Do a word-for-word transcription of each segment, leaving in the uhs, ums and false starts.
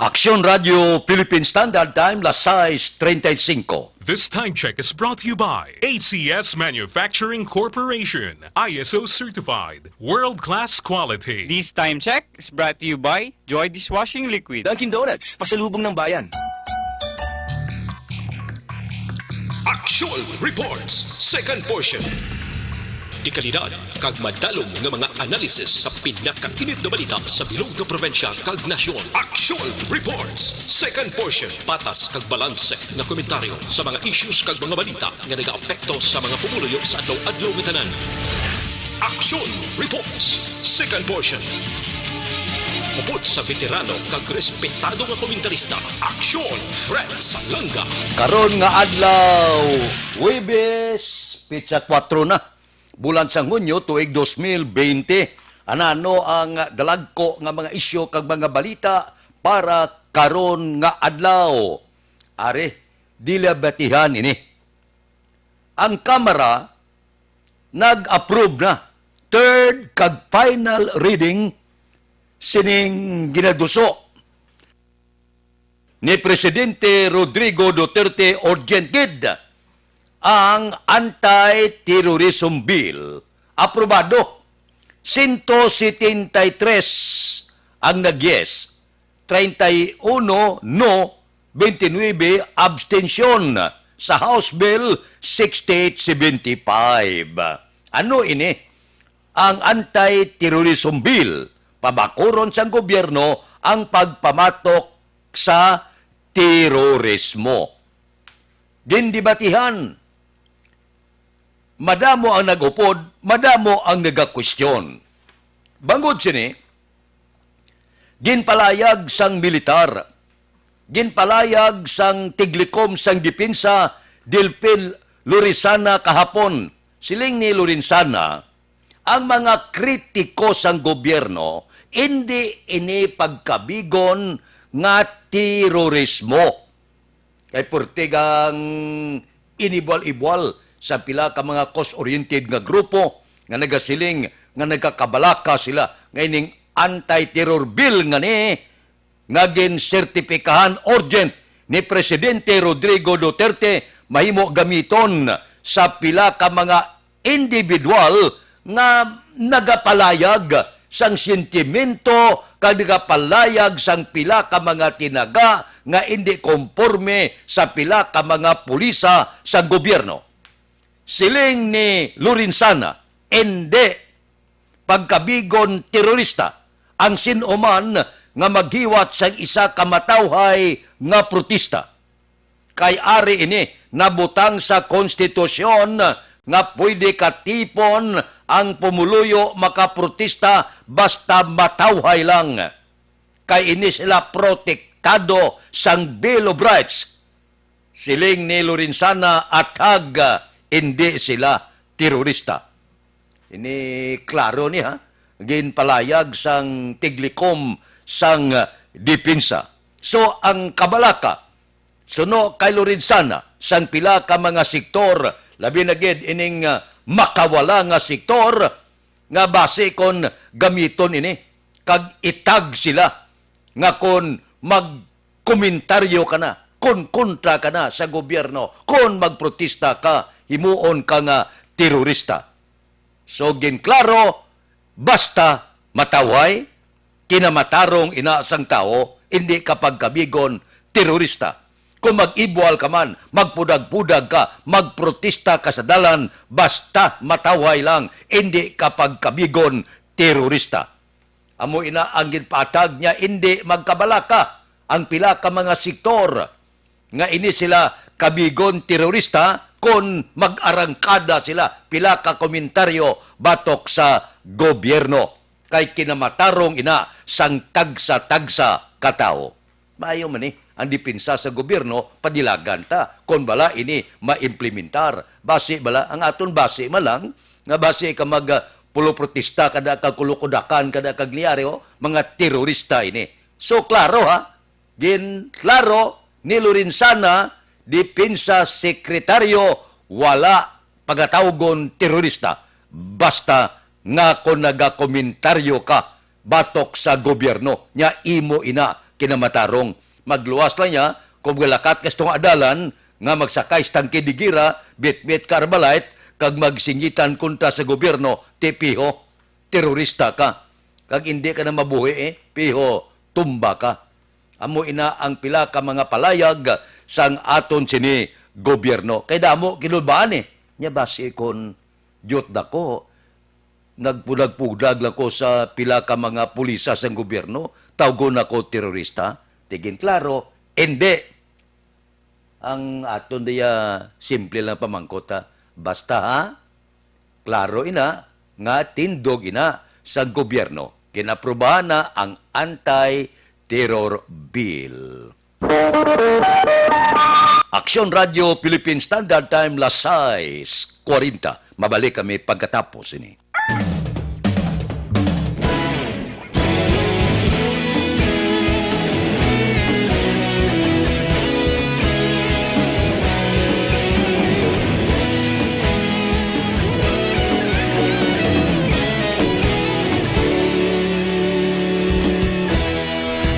Aksyon Radio Philippine Standard Time, las sais treinta y cinco. This time check is brought to you by A C S Manufacturing Corporation, I S O certified, world-class quality. This time check is brought to you by Joy Dishwashing Liquid. Dunkin' Donuts, pasalubong ng bayan. Action Reports, second portion. Dekalidad kag madalom nga mga analisis sa pinakainit nga balita sa bilog nga probinsya kag nasyon. Action Reports, second portion. Patas kag balanse nga komentaryo sa mga issues kag mga balita nga nagaapekto sa mga pumuluyo sa adlaw-adlaw nga tanan. Action Reports, second portion. Upod sa veterano kag respetado nga komentarista, Action Fred Salanga. Karon nga adlaw, Huwebes, pitsa kuwatro na, bulan sang Hunyo, tuig dos mil bente. Anano ang dalagko nga mga isyu kag mga balita para karon nga adlaw? Ari, dila batihan ini. Ang Kamara nag-approve na, third kag final reading sining ginaduso ni Presidente Rodrigo Duterte, urgent gid ang Anti-Terrorism Bill. Aprobado, sento setenta y tres ang nag-yes, treinta y uno no, veintinuebe abstention sa House Bill sixty-eight seventy-five. Ano ini? Ang Anti-Terrorism Bill, pabakuron sang gobyerno ang pagpamatok sa terorismo. Gindebatihan, madamo ang nag-upod, madamo ang nagakwestiyon. Bangod sini, ginpalayag sang militar, ginpalayag sang tiglikom sang depensa, Delfin Lorenzana kahapon. Siling ni Lorenzana, ang mga kritiko sang gobyerno, indi ini pagkabigon nga terorismo. Kay purtig ang inibwal-ibwal sa pila ka mga cause-oriented nga grupo nga nagasiling nga nagakabalaka sila nga ining anti-terror bill nga ni nga ginsertipikahan urgent ni Presidente Rodrigo Duterte mahimo gamiton sa pila ka mga individual nga nagapalayag sang sentimento kag nagapalayag sang pila ka mga tinaga nga indi komporme sa pila ka mga pulisa sa gobyerno. Siling ni Lorenzana, indi pagkabigon terorista ang sin-o man nga maghiwat sang isa ka matawhay nga protesta. Kay ari ini nabutang sa konstitusyon nga pwede katipon ang pumuluyo makaprotesta basta matawhay lang. Kay ini sila protektado sang Bill of Rights. Siling ni Lorenzana, atag, ah, indi sila terorista. Ini klaro ni, ha? Ginpalayag sang tiglikom sang, ah, depensa. So, ang kabalaka, suno kay Lorenzana, sang pila ka mga sektor, labi na gid ining, ah, makawala nga sektor, nga basi kon gamiton ini, kag itag sila nga kon magkomentaryo ka na, kon kontra ka na sa gobyerno, kon magprotesta ka, himuon ka nga terorista. So, ginklaro, basta matawhay, kinamatarong ina sang tawo, indi ka pagkabigon terorista. Kung mag-ibwal ka man, magpudag-pudag ka, magprotesta ka sa dalan, basta matawhay lang, indi ka pagkabigon terorista. Amo ina ang ginpaatag niya, indi magkabalaka ang pila ka mga sektor nga ini sila kabigon terorista kon mag-arangkada sila pila ka komentaryo batok sa gobyerno, kay kinamatarong ina sang tagsa-tagsa ka tawo. Maayo man ni ang depensa sa gobyerno, padilagan ta kon bala ini maimplementar. Basi bala, ang aton basi man lang nga basi ka mag, ah, puloprotesta kada ka Kulukudakan, kada ka Gliario, mga terorista ini. So, klaro ha, ginklaro ni Lorenzana, depensa sekretaryo, wala pagatawgon terorista basta nga kon nagakomentaryo ka batok sa gobyerno, nya imo ina kinamatarong. Magluwas lang niya kung maglakat ka sa tunga dalan nga magsakay sa tangke digira, bitbit ka Armalite, kag magsingitan kontra sa gobyerno, ti piho, terorista ka. Kag indi ka na mabuhi, eh, piho, tumba ka. Amo ina ang pila ka mga palayag sang aton sini gobyerno. Kay damo kinulbaan, eh. Nya basi kon diyot dako, nagpudagpudag lang ko sa pila ka mga pulisa sang gobyerno, tawgon ako terorista. Tigin klaro, indi. Ang aton diya, simple lang pamangkot, ha. Basta, ha, klaro ina nga tindog ina sang gobyerno. Ginaprobahan na ang anti-terror bill. Aksyon Radyo Philippine Standard Time, las sais kuwarenta. Mabalik kami pagkatapos ini.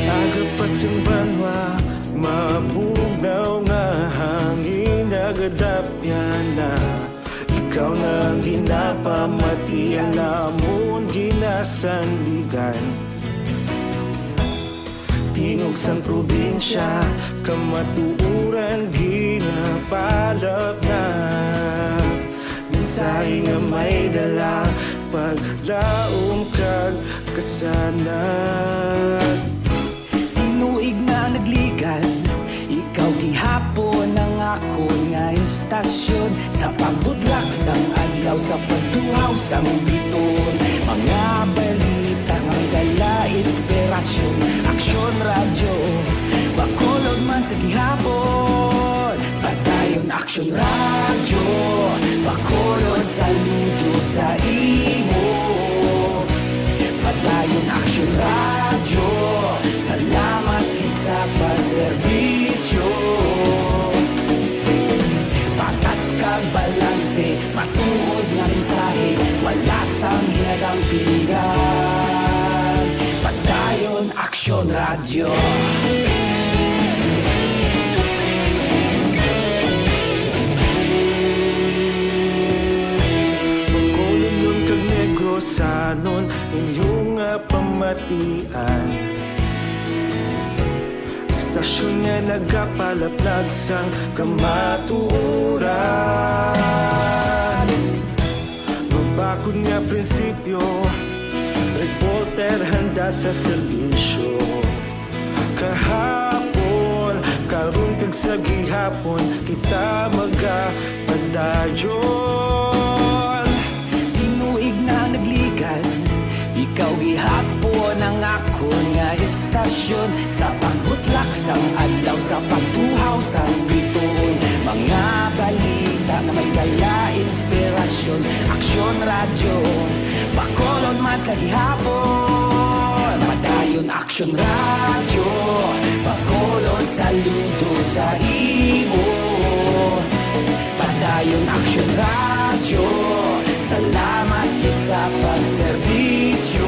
Aga pa sing banwa, mabugnaw nga hangin nagadapyan na. Ikaw na ang ginapamati, ang amon ginasandigan. Tingog sang probinsya, kamatuoran ginapalapnap. Mensahe nga may dala, paglaom kag kasanag. Tinuig na nagligan, ikaw gihapon ang akon nga istasyon. Sa pagbutlak sang adlaw, sa pagtuhaw sang biton, mga balita nga may dala inspirasyon. Aksyon Radyo, Bacolod man sa gihapon. Padayon Aksyon Radyo, Bacolod, saludo sa imo. Padayon Aksyon Radyo, salamat gid sa pagserbisyo. Patas kag balanse, matuod nga mensahe, wala sang ginadampingan. Padayon Aksyon Radyo. Bacolodnon kag Negrosanon, inyo nga pamatian. Istasyon nga nagapalaplag sang kamatuoran. Mabakod nga prinsipyo, reporter handa sa serbisyo. Kahapon, karon kag sa gihapon, kita magapadayon. Tinuig na nagligan, ikaw gihapon ang akon nga istasyon. Sa pagbutlak sang adlaw, sa pagtuhaw sang bituon, mga balita nga may dala inspirasyon. Aksyon Radyo, Bacolod man sa gihapon. Padayon Aksyon Radyo, Bacolod, saludo sa imo. Padayon Aksyon Radyo, salamat gid sa pagserbisyo.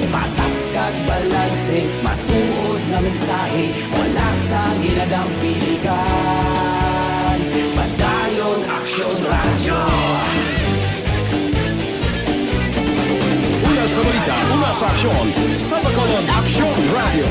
Patas kag balanse, matuod nga mensahe, wala sang ginadampingan. Padayon Aksyon Radyo. Una sa balita, una sa aksyon, sa Bacolod Aksyon Radyo.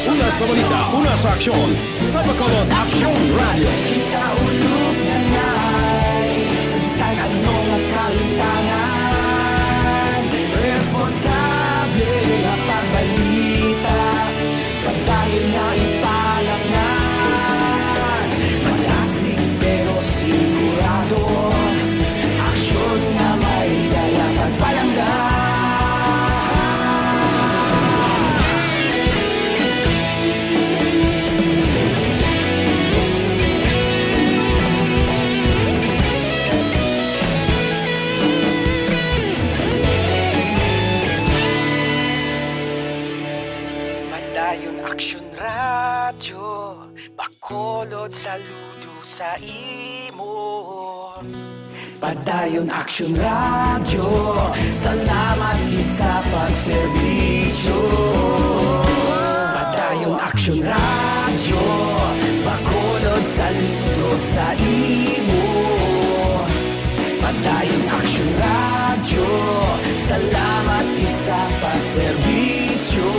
Una sa balita, una sa aksyon, sa Bacolod Aksyon Radyo. Kita ulog na ngay, sa bisan ano nga kalintangan, responsable nga pagbalita. Padayon nga ipalapngan, malasig pero sigurado. Aksyon nga may dala pagpalangga. Padayon Aksyon Radyo, Bacolod, saludo sa imo. Padayon Action Radio, salamat gid sa pagserbisyo. Padayon Action Radio, Bacolod saludo sa imo. Padayon Action Radio, salamat gid sa pagserbisyo.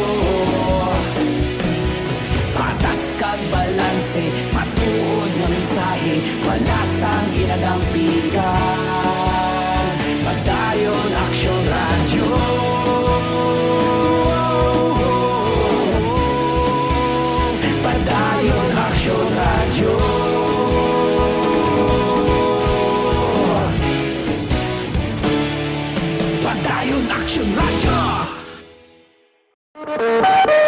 Patas kag balanse, matuod nga mensahe, wala sang ginadampigan. Padayon Action Radio. Padayon Action Radio. Padayon Action Radio.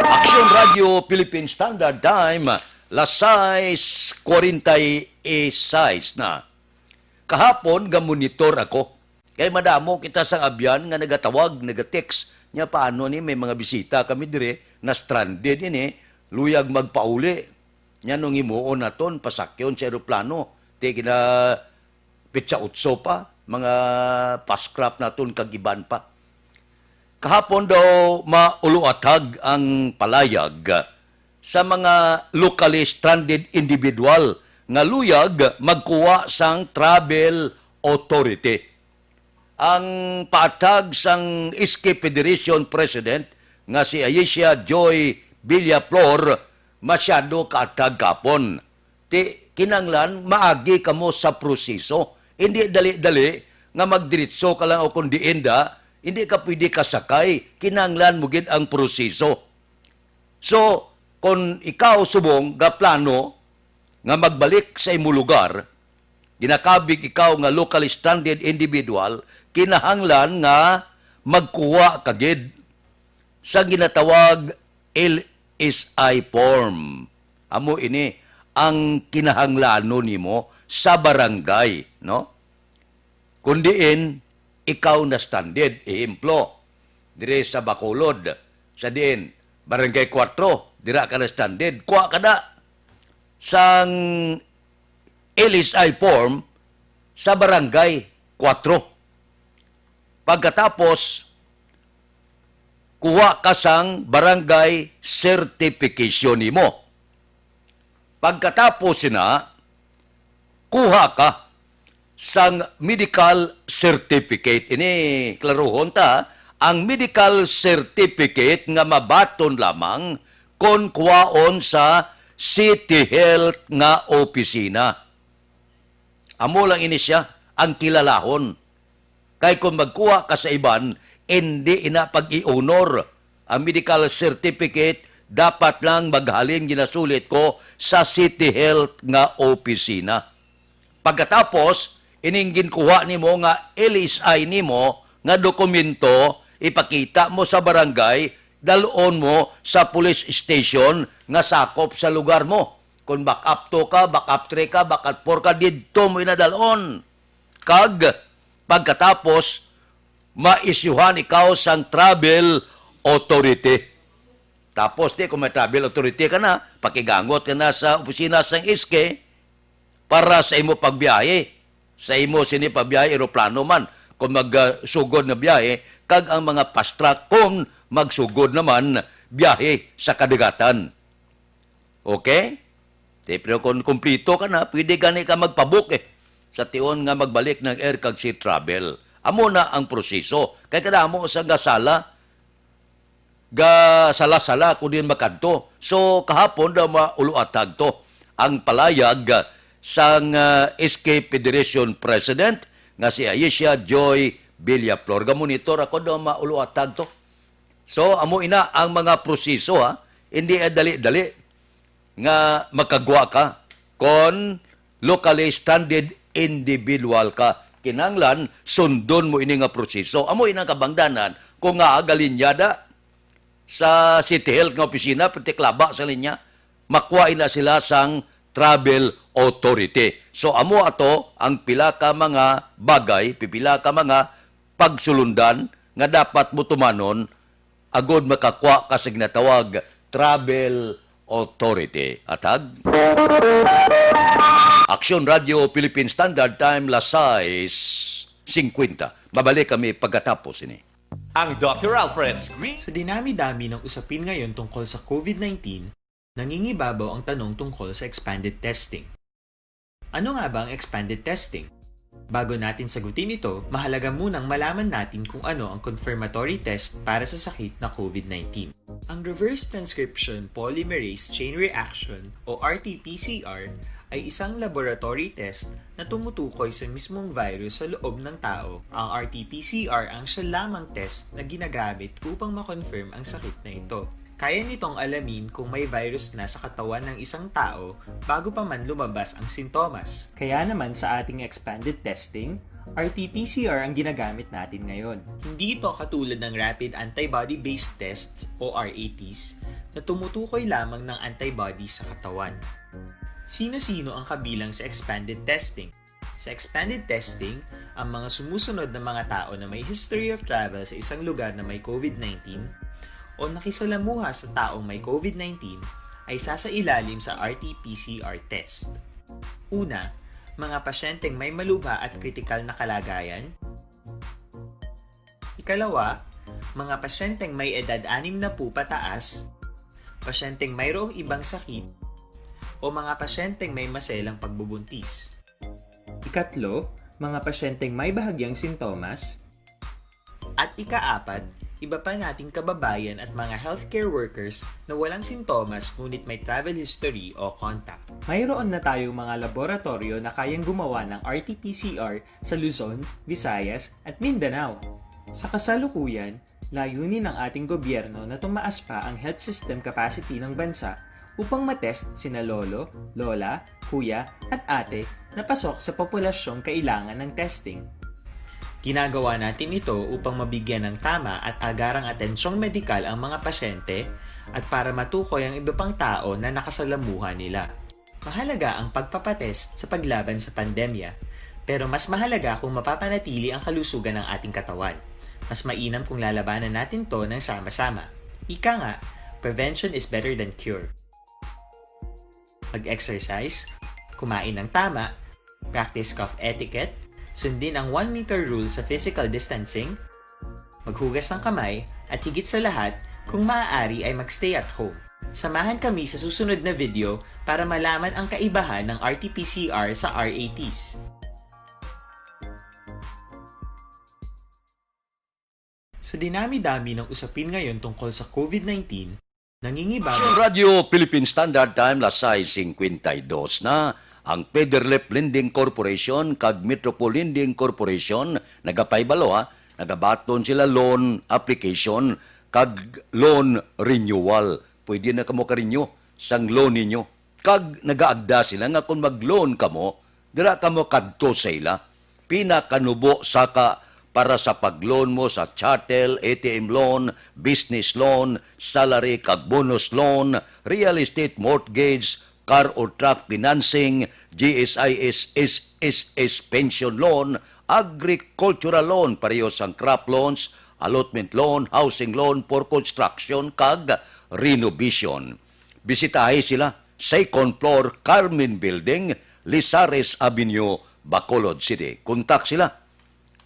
Action Radio Philippine Standard Time, las sais cuarenta y seis na. Kahapon, ga-monitor ako. Kay madamo kita sa abyan nga nagatawag, nagatext. Nya, paano ni, may mga bisita kami dire, na-stranded ini, luyag magpauli. Nya, nung himuon naton, pasakyon sa eroplano, ti kina pitsa otso pa, mga paskrap naton kag iban pa. Kahapon daw mauluathag ang palayag sa mga locally stranded individual nga luyag magkuha sang travel authority. Ang paatag sang S K Federation President nga si Aisha Joy Villaflor, masyado kaatag kapon. Ti, kinanglan maagi kamo sa proseso. Hindi dali-dali nga magdiretso ka lang o kung diin da, hindi ka pwede kasakay. Kinanglan mo gid ang proseso. So, kung ikaw subong gaplano nga magbalik sa imo lugar, ginakabig ikaw nga locally stranded individual, kinahanglan nga magkuha ka gid sa ginatawag L S I form. Amo ini ang kinahanglanon nimo sa barangay, no? Kung diin ikaw na-stranded, ehemplo, dire sa Bacolod, sa diin, Barangay Cuatro, dira ka na-stranded, kuha ka na sang L S I form sa Barangay Cuatro. Pagkatapos, kuha ka sang barangay certification nimo. Pagkatapos sina, kuha ka sang medical certificate. Ini, klaruhon ta, ang medical certificate nga mabaton lamang kon kuhaon sa City Health nga opisina. Amo lang ini sia ang kilalahon. Kay kung magkuha ka sa iban, indi ina pag-i-honor. Ang medical certificate dapat lang maghalin, ginasulit ko, sa City Health nga opisina. Pagkatapos, ining ginkuha nimo nga L S I nimo nga dokumento, ipakita mo sa barangay, dal-on mo sa police station nga sakop sa lugar mo. Kung back up two ka, back up three ka, back up four ka, didto mo inadal-on. Kag pagkatapos, maisyuhan ikaw sang travel authority. Tapos, di, kung may travel authority ka na, pakigangot ka na sa opisina sang S K para sa imo pagbiyahe, sa imo sini pagbiyahe, eroplano man, kung magsugod na biyahe, kag ang mga fast track kung magsugod naman biyahe sa kadagatan. Okay? Di, pero kung kumplito ka na, pwede gani ka magpabook, eh, sa tion nga magbalik ng air kag sea travel. Amo na ang proseso. Kay kadamo sa gasala, gasala-sala kung diin makadto. So, kahapon daw mauluatag to ang palayag sang, ah, S K Federation President nga si Aisha Joy Villaflor. Gamonitor ako daw mauluatag to. So, amo ina ang mga proseso, ha. Hindi, eh, dali-dali nga makagwa ka kon locally stranded individual ka. Kinahanglan sundon mo ini nga proseso. Amo ina ang kabangdanan kung nga agalinyada sa City Health nga opisina, perti ka laba sa linya, makuha ina sila sang travel authority. So, amo ato ang pila ka mga bagay, pipila ka mga pagsulundan nga dapat mo tumanon agod makakuha ka sa ginatawag travel authority. Atag? Aksyon Radio Philippine Standard Time, las sais singkwenta. Mabalik kami pagkatapos ini. Ang Doctor Alfred's Green. Sa dinami-dami ng usapin ngayon tungkol sa COVID nineteen, nangingibabaw ang tanong tungkol sa expanded testing. Ano nga ba ang expanded testing? Bago natin sagutin ito, mahalaga munang malaman natin kung ano ang confirmatory test para sa sakit na COVID nineteen. Ang reverse transcription polymerase chain reaction o R T P C R ay isang laboratory test na tumutukoy sa mismong virus sa loob ng tao. Ang R T P C R ang siya lamang test na ginagamit upang ma-confirm ang sakit na ito. Kaya nitong alamin kung may virus na sa katawan ng isang tao bago pa man lumabas ang sintomas. Kaya naman sa ating expanded testing, R T P C R ang ginagamit natin ngayon. Hindi ito katulad ng rapid antibody-based tests o R A Ts na tumutukoy lamang ng antibody sa katawan. Sino-sino ang kabilang sa expanded testing? Sa expanded testing, ang mga sumusunod na mga tao na may history of travel sa isang lugar na may COVID nineteen o nakisalamuha sa taong may COVID nineteen ay sasailalim sa R T P C R test. Una, mga pasyenteng may malubha at kritikal na kalagayan. Ikalawa, mga pasyenteng may edad anim na po pataas, pasyenteng mayroong ibang sakit, o mga pasyenteng may maselang pagbubuntis. Ikatlo, mga pasyenteng may bahagyang sintomas. At ikaapat, iba pa nating kababayan at mga healthcare workers na walang sintomas ngunit may travel history o contact. Mayroon na tayong mga laboratoryo na kayang gumawa ng R T P C R sa Luzon, Visayas, at Mindanao. Sa kasalukuyan, layunin ng ating gobyerno na tumaas pa ang health system capacity ng bansa upang matest sina lolo, lola, kuya, at ate na pasok sa populasyong kailangan ng testing. Ginagawa natin ito upang mabigyan ng tama at agarang atensyong medikal ang mga pasyente at para matukoy ang iba pang tao na nakasalamuha nila. Mahalaga ang pagpapatest sa paglaban sa pandemya, pero mas mahalaga kung mapapanatili ang kalusugan ng ating katawan. Mas mainam kung lalabanan natin 'to ng sama-sama. Ika nga, prevention is better than cure. Mag-exercise, kumain ng tama, practice cough etiquette, sundin ang one meter rule sa physical distancing, maghugas ng kamay, at higit sa lahat, kung maaari ay mag-stay at home. Samahan kami sa susunod na video para malaman ang kaibahan ng R T P C R sa R A Ts. Sa dinami-dami ng usapin ngayon tungkol sa COVID nineteen, nangingibabaw. Radyo Philippine Standard Time, las sais singkwenta y dos na. Ang Federlip Lending Corporation kag Metropol Lending Corporation nagapahibalo, ha, nagabaton sila loan application kag loan renewal. Pwede na kamo ka-renew sang loan ninyo. Kag nagaagda sila nga kon mag-loan kamo, dira kamo kadto sa ila. Pinakanubo saka para sa pag-loan mo sa chattel, A T M loan, business loan, salary kag bonus loan, real estate mortgage, car or truck financing, G S I S S S S pension loan, agricultural loan, pareho sang crop loans, allotment loan, housing loan for construction kag renovation. Bisitahi sila, second floor, Carmen Building, Lizares Avenue, Bacolod City. Kontak sila.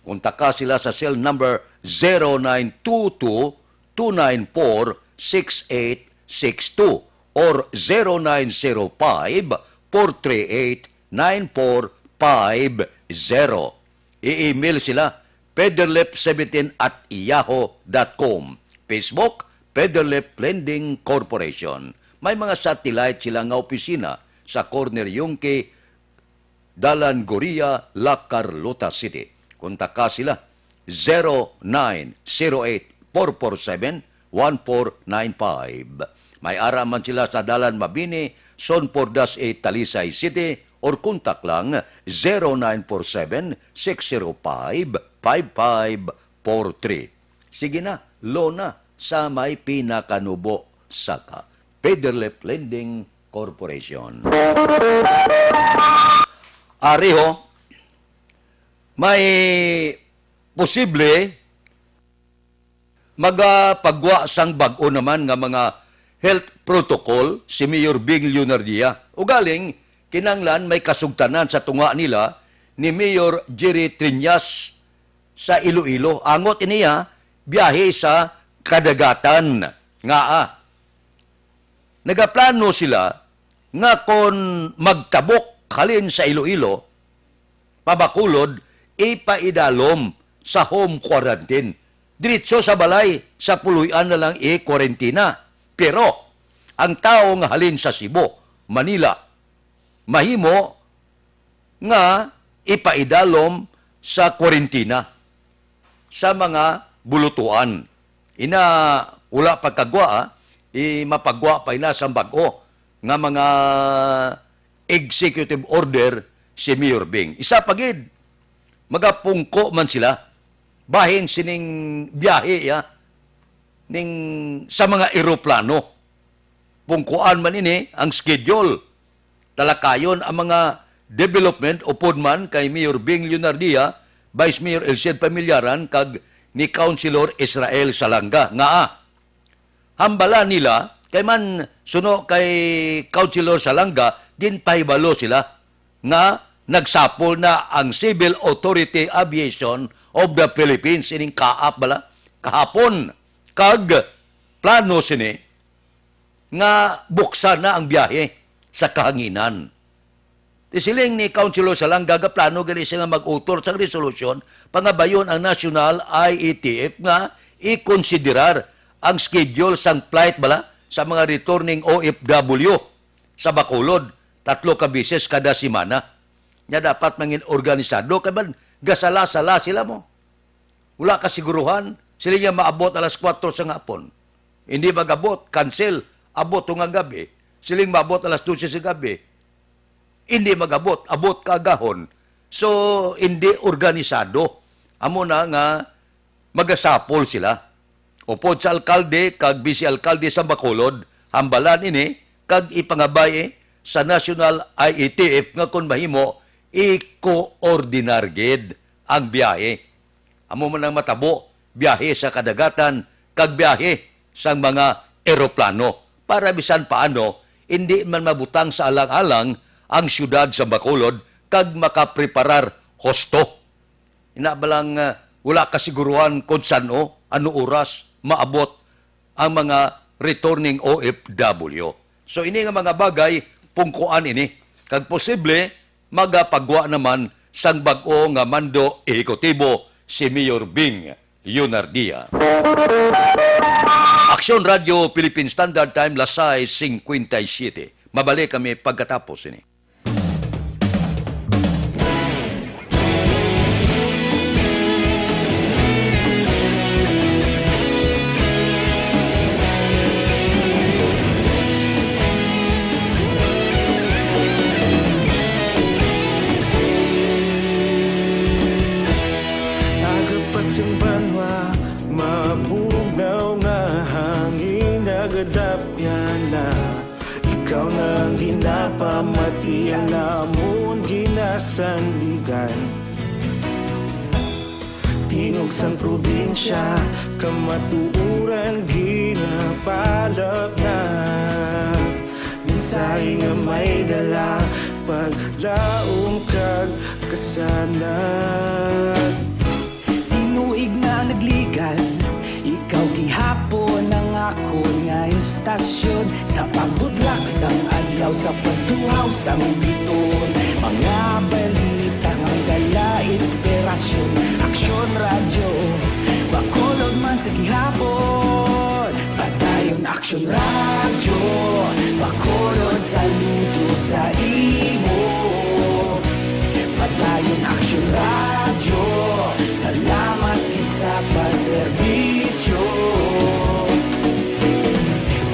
Kontaka sila sa cell number zero nine two two, two nine four, six eight six two or zero nine zero five, four three eight, nine four five zero. I-email sila, federlip seventeen at yahoo dot com. Facebook, Federlip Lending Corporation. May mga satellite sila nga opisina sa corner Yungque, Dalan Goria, La Carlota City. Kontaka sila, zero nine zero eight, four four seven, one four nine five. May ara man sila sa Dalan Mabini, Zone four dash eight, Talisay City, or kontak lang, zero nine four seven, six zero five, five five four three. Sige na, loan na sa may pinakanubo saka. Federlip Lending Corporation. Ari ho, may posible magapagwa sang bag-o naman nga mga health protocol si Mayor Bing Leonardia. Ugaling, Kinahanglan may kasugtanan sa tunga nila ni Mayor Jerry Triñas sa Iloilo. Angot ini, ha, biyahe sa kadagatan. Ngaa? Nagaplano sila nga kon magtabok halin sa Iloilo, pa Bacolod, ipaidalom sa home quarantine. Diretso sa balay, sa puloy-an na lang i-quarantina. Pero, ang tawo nga halin sa Cebu, Manila, mahimo nga ipaidalom sa quarantina sa mga bulutuan. Ina, wala pagkagwa, ah, i-, mapagwa pa ina sang bag-o nga mga executive order si Mayor Bing. Isa pa gid, magapungko man sila bahin sining biyahe, ya, ning sa mga eroplano. Pungkuan man ini ang schedule. Talakayon ang mga development upod man kay Mayor Bing Leonardia, Vice Mayor Elcid Pamillaran, kag ni Councilor Israel Salanga. Ngaa? Hambala nila, kay man suno kay Councilor Salanga, ginpahibalo sila nga nagsapol na ang Civil Authority Aviation of the Philippines, ining kaap bala, kahapon, kag plano sini nga buksan na ang biyahe sa kahanginan. Ti siling ni Councilor Salanga, gaplano gali siya nga mag-utol sang resolusyon, pangabayon ang National I A T F nga ikonsiderar ang schedule sang flight bala sa mga returning O F W sa Bacolod, tatlo ka beses kada semana. Nya dapat mangin organisado, kay man gasala-sala sila mo. Wala ka siguruhan, siling niya maabot alas kuwatro sa hapon. Hindi mag-abot, cancel, abot tunga gabi. Siling maabot alas dose sa gabi, hindi mag-abot, abot kaagahon. So, hindi organisado. Amo na nga magasapol sila. Upod sa alkalde kag vice alkalde sa Bacolod, hambalan ini kag ipangabay sa National I A T F nga kon mahimo, i-coordinar gid ang biyahe. Amo man ang matabo, biyahe sa kadagatan, kag biyahe sang mga eroplano, para bisan paano, indi man mabutang sa alang-alang ang siyudad sa Bacolod kag makapreparar husto. Ina ba lang, ah, wala kasiguruhan kung san-o, ano oras maabot ang mga returning O F W. So, ini nga mga bagay, pungkuan ini. Kag posible, magapagwa naman sang bag-o nga mando ehekutibo si Mayor Bing Leonardia. Aksyon Radyo Philippine Standard Time, las sais cincuenta y siete. Mabalik kami pagkatapos ini. Agapas ang banwa, mabugnaw nga hangin, nagadapyan na. Ikaw na ang ginapamatian namon ginasandigan. Tingog sang probinsya, kamatuoran ginapalapnag. Mensahe nga may dala, paglaom kag kasanag. Tinuig na nagligan, ikaw gihapon ang akon nga istasyon. Sa pagbutlak sang adlaw, sa pagtuhaw sang bituon, mga balita nga dala inspirasyon. Aksyon Radyo, Bacolod man sa gihapon. Padayon Aksyon Radyo, Bacolod, saludo sa imo. Padayon Aksyon Radyo, salamat gid sa pagserbisyo.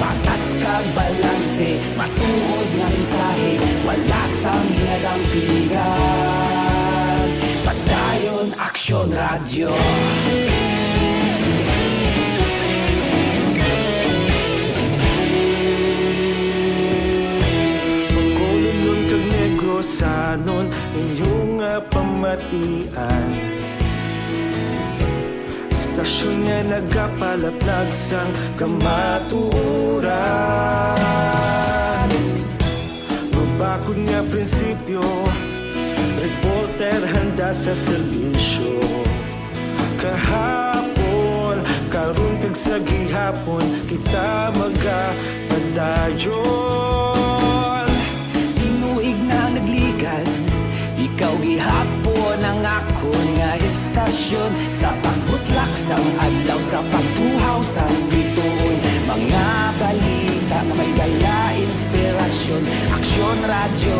Patas kag balanse, matuod nga mensahe, wala sang ginadampingan. Padayon Aksyon Radyo. Bacolodnon kag Negrosanon, inyo nga pamatian. Istasyon nga nagapalapnag sang kamatuoran. Akon nga prinsipyo, reporter handa sa serbisyo. Kahapon, karon kag sa gihapon, kita magapadayon. Tinuig na nagligad, ikaw gihapon ang akon nga istasyon. Sa pagbutlak sang adlaw, sa pagtuhaw sang bituon, mga balita nga may dala inspirasyon. Aksyon Radyo,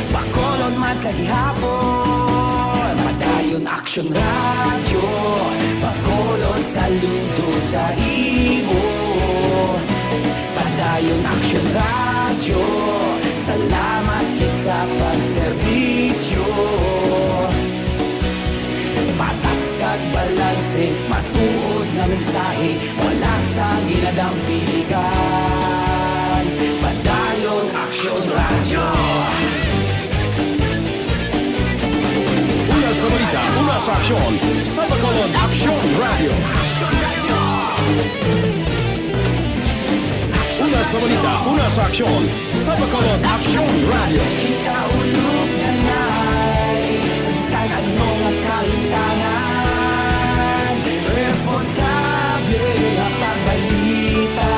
Bacolod man sa gihapon. Padayon Aksyon Radyo, Bacolod saludo sa imo. Padayon Aksyon Radyo, salamat gid sa pagserbisyo. Patas kag balanse, matuod nga mensahe, wala sang ginadampiligan. Padayon Aksyon Radyo. Una sa balita, una sa aksyon, sa Bacolod Aksyon Radyo. Una sa balita, una sa aksyon, sa Bacolod Aksyon Radyo. Kita ulog na nay, sa bisan ano nga kalimtangan, responsable nga pagbalita,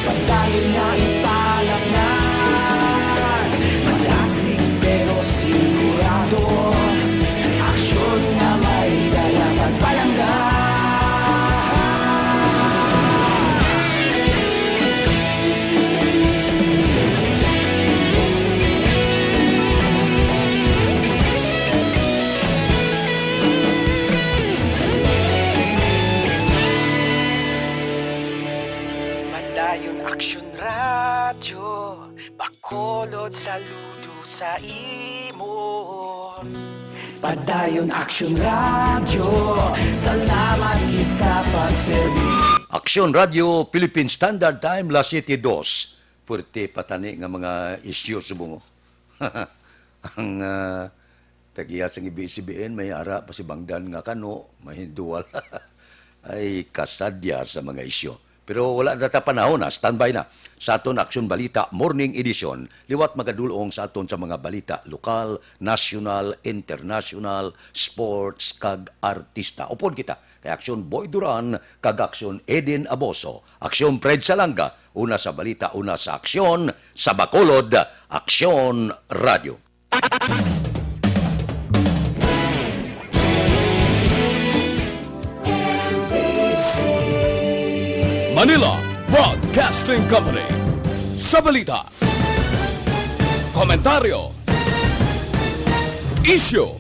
pagdayon nga ipalatnan, malasig pero sigurado, aksyon nga may dala pagpalangga. Padayon Aksyon Radyo, Bacolod saludo sa imo. Padayon Aksyon Radyo, salamat gid sa pagserbi. Aksyon Radyo, Philippine Standard Time, las siete dos. Puwerte pa tani nga mga isyu subong. Ang, ah, tag-iya sang A B S C B N, may ara pa si Bangdan nga kano, mahinduwal. Ay, kasadya sa mga isyu. Pero wala na ta panahon, ha. Standby na sa aton Aksyon Balita Morning Edition. Liwat magadul-ong sa aton sa mga balita lokal, nasyonal, internasyonal, sports, kag artista. Upod kita kay Aksyon Boy Duran kag Aksyon Eden Aboso. Aksyon Fred Salanga, una sa balita, una sa aksyon, sa Bacolod, Aksyon Radyo. Manila Broadcasting Company. Sa balita, komentaryo, isyu,